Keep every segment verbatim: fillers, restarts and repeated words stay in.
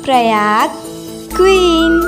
Prayag queen.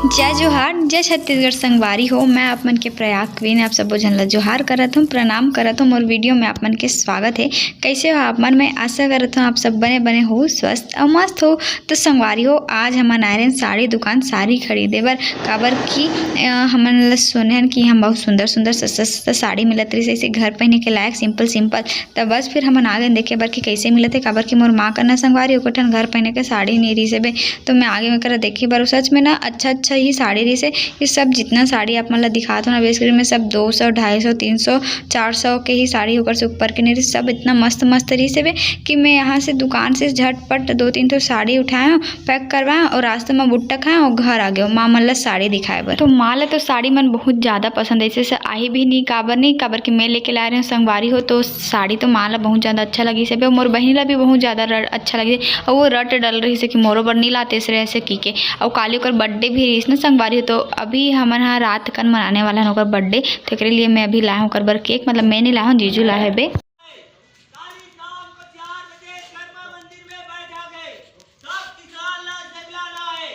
जय जोहार, जय छत्तीसगढ़ संगवारी हो। मैं आप मन के प्रयाग क्वीन, आप सबो झन ला जोहार करत हूँ, प्रणाम करत हूँ। मोर वीडियो में आप मन के स्वागत है। कैसे हो आप मन? मैं आशा करत हूँ आप सब बने बने हो, स्वस्थ और मस्त हो। तो संगवारी हो, आज हमन आए रहेन साड़ी दुकान साड़ी खरीदे बर, काबर कि अ, हमन ल सुने हन कि हम बहुत सुंदर सुंदर सस्ता सस्ता साड़ी मिलत रहिस, ऐसे घर पहने के लायक, सिंपल सिंपल। त बस फिर हमन आ गएन देखे बर कि कैसे मिलत हे, काबर कि मोर माँ कर ना संगवारी ओकर ठन घर पहने के साड़ी नहीं रहिस हे बे। तो मैं आ गे ओकर देखे बर, सच में ना अच्छा अच्छा ही साड़ी रहिस हे। ये सब जितना साड़ी आप मन ला दिखात हो ना, बेस करी में सब दो सौ, ढाई सौ, तीन सौ, चार सौ के ही साड़ी, ओकर से ऊपर के नहीं रहिस। सब इतना मस्त मस्त रहिस हे बे कि मैं यहाँ से दुकान से झटपट दो तीन ठो साड़ी उठाए हूँ, पैक करवाए और रास्ते में बुट्टा खाए और घर आ गए माँ मन ला साड़ी दिखाए बर। तो माँ ला तो साड़ी मन बहुत ज्यादा पसंद है, ऐसे से आही भी नहीं, काबर नहीं, काबर कि मैं लेके लाए रहे हूँ संगवारी हो। तो साड़ी तो माँ ला बहुत ज्यादा अच्छा लगिस हे बे, मोर बहिनी ला भी बहुत ज्यादा र-, अच्छा लगिस हे। और वो रट डल रहिस हे कि मोरो बर नहीं लाते ऐसे, ऐसे की के। और काली ओकर बर्थडे भी रहिस ना संगवारी हो, तो अभी हमन ह रात कन मनाने वाला हन ओकर बर्थडे, तो एकरे लिए मैं अभी लाए हूँ ओकर बर केक, मतलब मैं नहीं लाए हूँ, जीजू लाए हे बे। काली शाम को चार बजे कर्मा मंदिर में बैठा गए, सब किसान ला जगलाना है।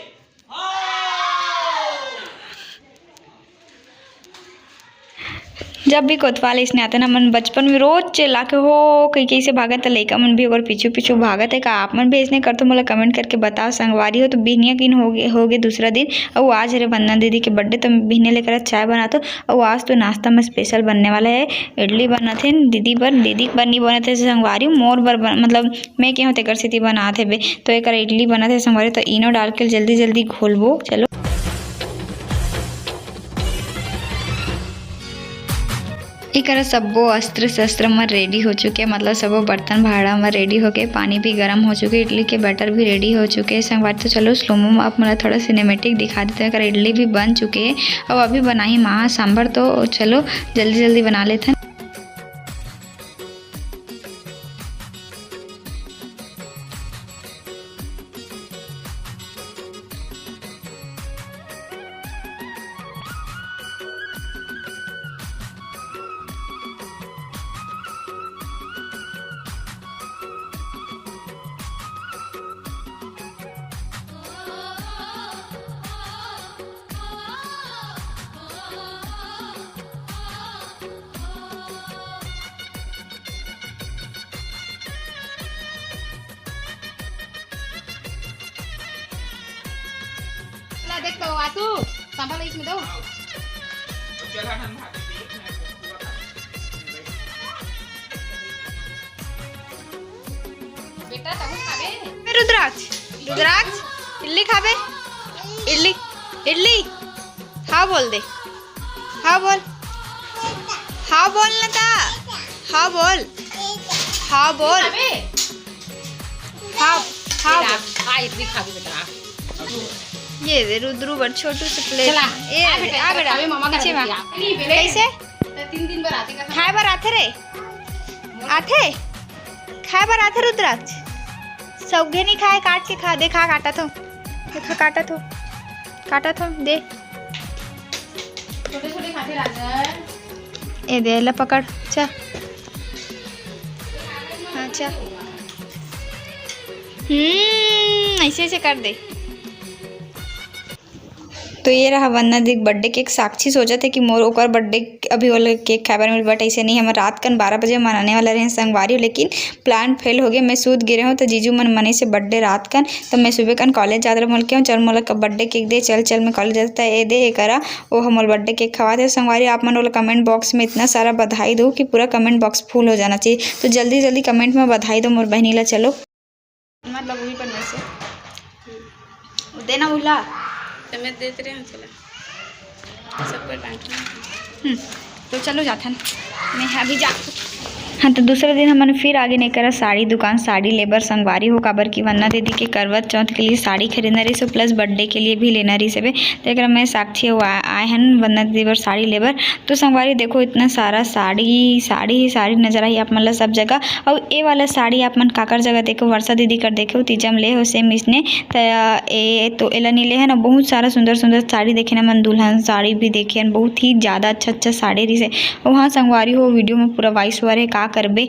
जब भी कोतवाल इसने आते ना, मन बचपन में रोज चिल्ला के हो कही कही से भागत, त लइका मन भी ओकर पीछू पीछू भागत है। का आप मन भी इसने करतो? मोला कमेंट करके बताओ संगवारी हो। तो बिहनिया किन हो गे, हो गे दूसरा दिन, अउ आज हरे वंदना दीदी के बर्थडे, तो बिहनिया लेकर चाय बनातो। अउ आज तो नाश्ता में स्पेशल बनने वाला है, इडली बनत हे दीदी बर, दीदी बर नहीं बनत हे संगवारी, मोर बर बन, मतलब मैं के हूँ तेकर सेती बनात हे बे। तो एकर इडली बनत हे संगवारी, तो इनो डाल के जल्दी जल्दी घोलबो। चलो। एकरा सब्बो अस्त्र शस्त्र मन रेडी हो चुके, मतलब सबो बर्तन भाड़ा मन रेडी होके पानी भी गरम हो चुके, इडली के बैटर भी रेडी हो चुके। संगवारी तो चलो स्लोमो में आप मन ला थोड़ा सिनेमेटिक दिखा देते हैं। एकरा इडली भी बन चुके है, अब अभी बनाही माँ सांभर, तो चलो जल्दी जल्दी बना लेथन। ला देख तो आसू, संभाल इसमें दो। चला हम भाभी देख ना। बेटा, तहु खाबे? रुद्राक्ष, रुद्राक्ष, इडली खाबे? इडली, इडली, हाँ बोल दे, हाँ बोल, हाँ बोल ना ता, हाँ बोल, हाँ बोल, खाबे? हाँ, हाँ तेरा, बोल। आ, इडली खाबे बेटा। ये दे रुद्रू बर छोटू से प्लेट। चला, ए, आ बेटा, आ बेटा, खाबे मम्मा का नीचे में। नहीं बेटा। कैसे? तो तीन दिन बर आते का खाए बर आथे रे? आथे? खाए बर आथे रुद्राक्ष? सौघे नहीं खाए, काट के खा, देखा काटा तो। देखा काटा तो। काटा तो, दे। छोटे छोटे खाते राजन। ए दे, ला पकड़। चा। हाँ, चा। हम्म, ऐसे ऐसे कर दे। तो ये रहा वंदना दी के बर्थडे केक। साक्षी सोचत हे कि मोर ओकर बर्थडे अभी ओला केक खाए बर मिल, but ऐसे नहीं, हमर रात कन बारह बजे मनाने वाला रहे संगवारी हो, लेकिन प्लान फेल हो गया। मैं सूत गिरे हूँ तो जीजू मन मने से बर्थडे रात कन, तो मैं सुबह कन कॉलेज जात रहे, मोला क्यों चल मोला बर्थडे केक दे, चल चल मैं कॉलेज जाता है, ये दे ये करा, वो हमर बर्थडे केक खवात हे संगवारी। आप मन ओला कमेंट बॉक्स में इतना सारा बधाई दो कि पूरा कमेंट बॉक्स फुल हो जाना चाहिए। तो जल्दी जल्दी कमेंट में बधाई दो मोर बहनी ला। चलो। मतलब वही पर में से। वो देना उला। तो मैं देते रहे हूँ, चला। सबको बांट रहे हैं। हम्म, तो चलो जाथन। मैं अभी जा। हाँ, तो दूसरे दिन हमन फिर आगे नहीं करा साड़ी दुकान, साड़ी लेबर संगवारी हो, काबर कि वंदना दीदी के करवा चौथ के लिए साड़ी खरीदना रही सो, प्लस बर्थडे के लिए भी लेना रही सबे। तो एकरा मैं साक्षी हुआ आए हन वंदना दीदी बर साड़ी लेबर। तो संगवारी देखो, इतना सारा साड़ी, साड़ी ही साड़ी नजर आई आप मन ला सब जगह। अउ ए वाला साड़ी आप मन काकर जगह देखे, वर्षा दीदी कर देखे, तीजा म ले हो same इसने। त ए तो एला नी ले है ना, बहुत सारा सुंदर सुंदर साड़ी देखे ना मन, दुल्हन साड़ी भी देखे हन, बहुत ही ज्यादा अच्छा अच्छा साड़ी रिहिसे। अउ हाँ संगवारी हो, वीडियो में पूरा voice over है, का करबे।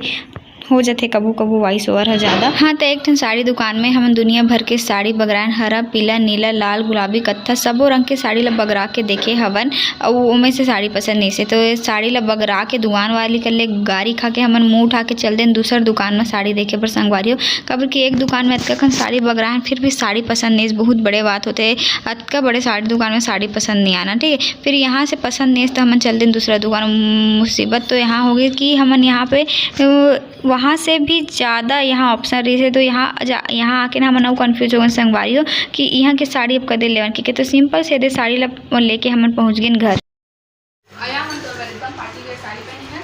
हो जाथे कभू कभू वॉइस ओवर ह ज्यादा। हाँ, त एक ठन साड़ी दुकान में हमन दुनिया भर के साड़ी बगरायन, हरा, पीला, नीला, लाल, गुलाबी, कत्था, सबो रंग के साड़ी ला बगरा के देखे हवन। अउ ओमे से साड़ी पसंद नइसे, तो ये साड़ी ला बगरा के दुकान वाली कर ले गारी खा के हमन मुंह उठा के चल देन दूसर दुकान में साड़ी देखे बर संगवारी हो। काबर कि एक दुकान में अतका कन साड़ी बगरायन, फिर भी साड़ी पसंद नइस, बहुत बड़े बात होथे। अतका बड़े साड़ी दुकान में साड़ी पसंद नहीं आना, ठीक है। फिर यहाँ से पसंद नइस तो हमन चल देन दूसरा दुकान। मुसीबत तो यहाँ हो गई कि हमन यहाँ पे, अ, वहाँ से भी ज्यादा यहाँ ऑप्शन रहिस हे, तो यहाँ जा, यहाँ आके ना हमन अउ कंफ्यूज हो गए संगवारी हो कि यहाँ के साड़ी अब कदे लेवन, क्योंकि तो सिंपल से दे साड़ी ला लेके हमन पहुँच गए घर। आया मन तो अगर एकदम पार्टी वेयर साड़ी पहनी है,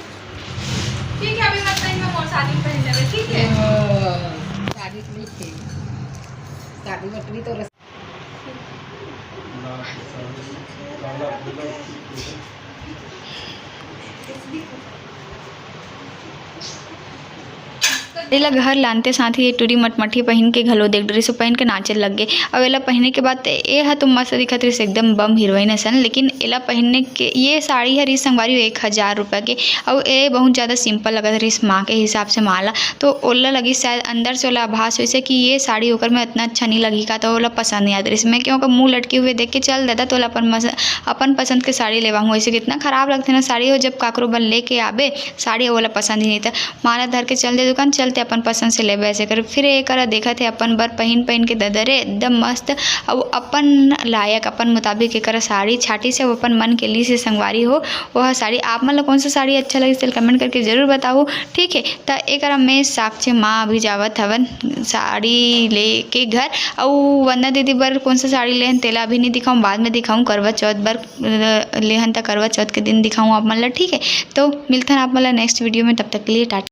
ठीक है, अभी मत पहनना, मोर शादी में पहन लेबे, ठीक है? ओ, शादी तो नहीं थी। शादी में भी तो रस- एला घर लानते साथ ही ये टूरी मटमठी पहिन के घलो देख डरिस, पहन के नाचे लग गे। अब एला पहने के बाद ए ह तो मस्त दिखत रहिस, एकदम बम हीरोइन असन। लेकिन एला पहनने के, ये साड़ी हर इस संगवारी एक हजार रुपया के, अउ ए बहुत ज्यादा सिंपल लगत रहिस माँ के हिसाब से माँ ला। तो ओला लगिस शायद अंदर से ओला आभास होइस हे कि ये साड़ी ओकर में अतना अच्छा नहीं लगही का, तो ओला पसंद नहीं आत रहिस। मैं क्यों ओकर मुंह लटके हुए देख के चल देता, तो ओला अपन मस-, अपन पसंद के साड़ी लेवा हूँ। ऐसे कितना खराब लगथे ना साड़ी हो, जब काकरो बर लेके आबे साड़ी, ओला पसंद ही नहीं था। माँ ला धर के चल दे दुकान, चलते अपन पसंद से लेबे ऐसे कर। फिर ये करा देखत हे अपन बर पहिन पहिन के ददरे एकदम मस्त, अउ अपन लायक अपन मुताबिक एकर साड़ी छाटी से अपन मन के ली से संगवारी हो। वह साड़ी आप मन ला कौन सा साड़ी अच्छा लगिस, तेला कमेंट करके जरूर बताओ, ठीक है। त एकरा में साक्षी माँ अभी जावत हवन साड़ी लेके घर, अउ वंदना दीदी बर कौन सा साड़ी लेहन तेला अभी नहीं दिखाऊँ, बाद में दिखाऊँ। करवा चौथ बर, अ, लेहन त करवा चौथ के दिन दिखाऊँ आप मन ला, ठीक है। तो मिलथन आप मन ला नेक्स्ट वीडियो में, तब तक के लिए टाटा।